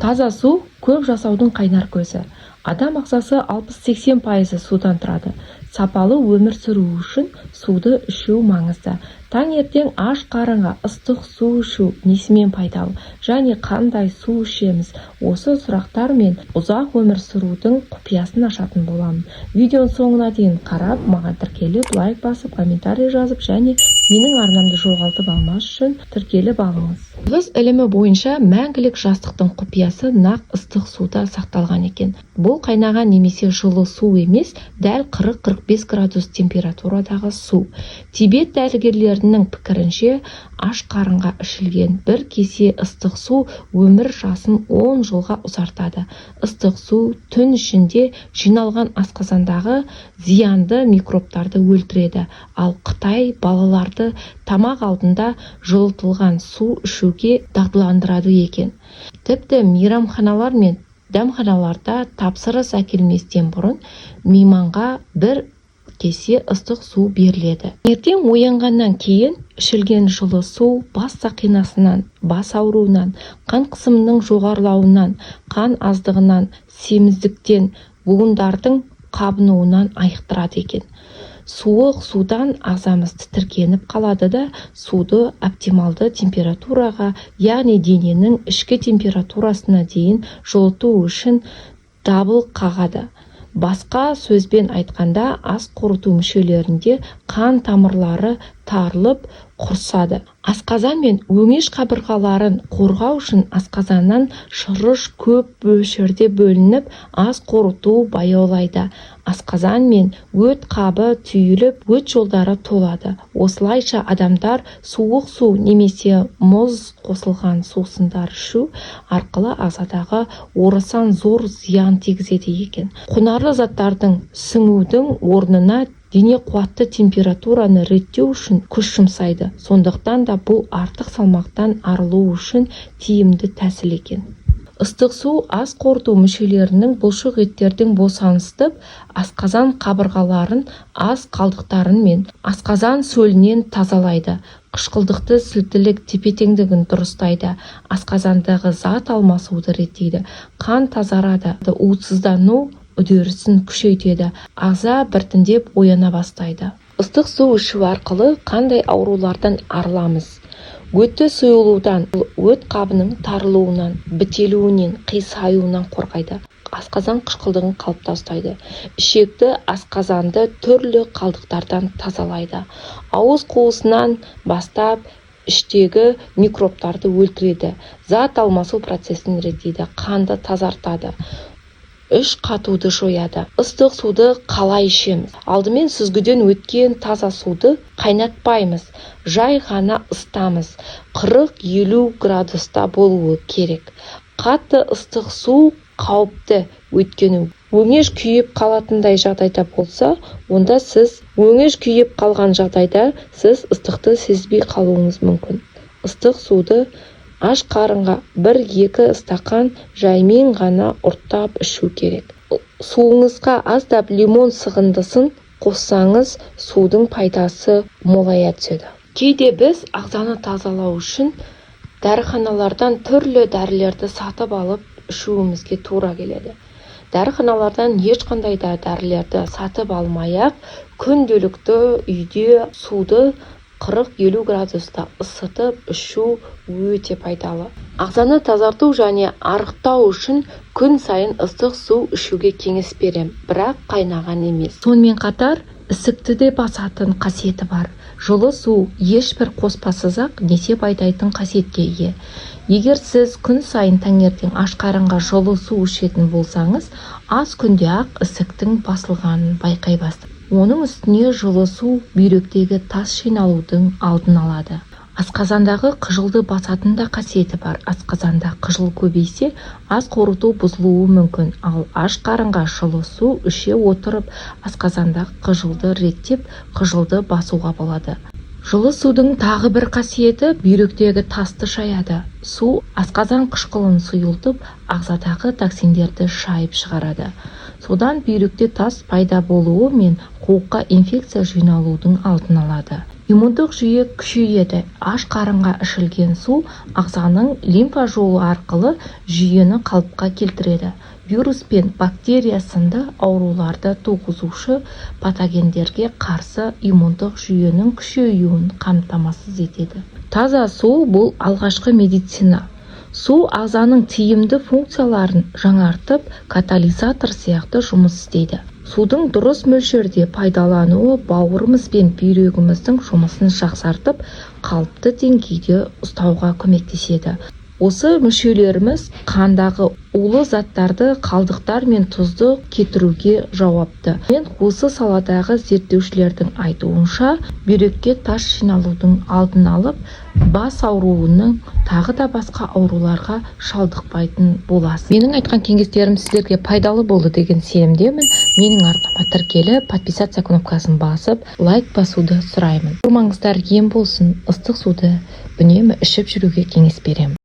Таза су көп жасаудың қайнар көзі. Адам ағзасы 60-80% судан тұрады. Сапалы өмір сүру үшін суды ішу маңызды. Таңертең аш қарынға ыстық су ішу несімен пайдалы және қандай су ішеміз? Осы сұрақтар мен ұзақ өмір сүрудің құпиясын ашатын боламын. Видеоның соңына дейін қарап, маған тіркеліп, лайк басып, комментарий жазып және менің арнамды жоғалтып алмас үшін тіркеліп алыңыз. Шығыс ілімі бойынша мәңгілік жастықтың құпиясы нақ ыстық суда сақталған екен. Бұл қайнаған немесе жылы су емес, дәл 40-45 градус температурадағы су. Тибет дәрігерлерінің пікірінше, аш қарынға ішілген бір кесе ыстық су өмір жасын 10 жылға ұзартады. Ыстық су түн ішінде жиналған асқазандағы зиянды микробтарды өлтіреді. Ал Қытай балаларды тамақ алдында жылытылған су ішуге дағдыландырады екен. Тіпті мейрамханалар мен дәмханаларда тапсырыс әкелместен бұрын мейманға бір кесе ыстық су беріледі. Таңертең оянғаннан кейін ішілген жылы су бас сақинасынан, бас ауруынан, қан қысымының жоғарылауынан, қан аздығынан, семіздіктен, буындардың қабынуынан айықтырады екен. Суық судан ағзамыз тітіркеніп қалады да, суды оптималды температураға, яғни дененің ішкі температурасына дейін жылыту үшін дабыл қағады. Басқа сөзбен айтқанда, ас қорыту мүшелерінде қан тамырлары тарылып, құрысады. Асқазан мен өңеш қабырғаларын қорғау үшін асқазаннан шырыш көп мөлшерде бөлініп, ас қорыту баяулайды. Асқазан мен өт қабы түйіліп, өт жолдары толады. Осылайша адамдар суық су немесе мұз қосылған сусындар ішу арқылы ағзадағы орасан зор зиян тигізеді екен. Құнарлы заттардың сіңудің орнына дене қуатты температураны реттеу үшін күш жұмсайды. Сондықтан да бұл артық салмақтан арылу үшін тиімді тәсіл екен. Ыстық су ас қорыту мүшелерінің бұлшық еттердің босаңсытып, асқазан қабырғаларын ас қалдықтарын мен асқазан сөлінен тазалайды. Қышқылдықты сілтілік тепе-теңдігін дұрыстайды, асқазандағы зат алмасуды реттейді, қан тазарады, уытсыздану үдерісін күшейтеді, ағза біртіндеп ояна бастайды. Ыстық су ішу арқылы қандай аурулардан арыламыз? Өтті сұйылудан, өт қабының тарылуынан, бітелуінен, қисаюынан қорғайды. Асқазан қышқылдығын қалыпта ұстайды. Ішекті, асқазанды түрлі қалдықтардан тазалайды. Ауыз қуысынан бастап іштегі микробтарды өлтіреді. Зат алмасу процесін реттейді, қанды тазартады, іш қатуды жояды. Ыстық суды қалай ішеміз? Алдымен сүзгіден өткен таза суды қайнатпаймыз, жай ғана ысытамыз. 40-50 градуста болуы керек. Қатты ыстық су қауіпті, өйткені өңеш күйіп қалатындай жағдайда болса, онда сіз өңеш күйіп қалған жағдайда сіз ыстықты сезбей қалуыңыз мүмкін. Ыстық суды аш қарынға 1-2 стақан жаймен ғана ұрттап ішу керек. Суыңызға аздап лимон сығындысын қоссаңыз, судың пайдасы молая түседі. Кейде біз ағзаны тазалау үшін дәріханалардан түрлі дәрілерді сатып алып ішуімізге тура келеді. Дәріханалардан ешқандай да дәрілерді сатып алмай-ақ, күнделікті үйде суды 40-50 градуста ысытып ішу өте пайдалы. Ағзаны тазарту және арықтау үшін күн сайын ыстық су ішуге кеңес берем, бірақ қайнаған емес. Сонымен қатар ісікті де басатын қасиеті бар. Жылы су ешбір қоспасыз-ақ несеп айдайтын қасиетке ие. Егер сіз күн сайын таңертең аш қарынға жылы су ішетін болсаңыз, аз күнде-ақ ісіктің басылғанын байқай бастайсыз. Оның үстіне жылы су бүйректегі тас жиналудың алдын алады. Асқазандағы қыжылды басатын да қасиеті бар. Асқазанда қыжыл көбейсе, ас қорыту бұзылуы мүмкін. Ал аш қарынға жылы су іше отырып, асқазандағы қыжылды реттеп, қыжылды басуға болады. Жылы судың тағы бір қасиеті бүйректегі тасты шаяды. Су асқазан қышқылын сұйылтып, ағзадағы токсиндерді шайып шығарады. Содан бүйректе тас пайда болуы мен қуыққа инфекция жиналудың алдын алады. Иммундық жүйе күшейеді. Аш қарынға ішілген су ағзаның лимфа жолы арқылы жүйені қалыпқа келтіреді. Вирус пен бактерия сынды ауруларды туғызушы патогендерге қарсы иммундық жүйенің күшеюін қамтамасыз етеді. Таза су – бұл алғашқы медицина. Су ағзаның тиімді функцияларын жаңартып, катализатор сияқты жұмыс істейді. Судың дұрыс мөлшерде пайдалануы бауырымыз бен бүйрегіміздің жұмысын жақсартып, қалыпты деңгейде ұстауға көмектеседі. Осы мүшелеріміз қандағы улы заттарды, қалдықтар мен тұзды кетіруге жауапты. Мен осы саладағы зерттеушілердің айтуынша, бүйрекке тас жиналудың алдын алып, бас ауруының, тағы да басқа ауруларға шалдықпайтын боласыз. Менің айтқан кеңестерім сіздерге пайдалы болды деген сенімдемін. Менің арнама тіркеліп, подписаться кнопкасын басып, лайк басуды сұраймын. Ауырмаңыздар, ем болсын. Ыстық суды үнемі ішіп жүруге кеңес беремін.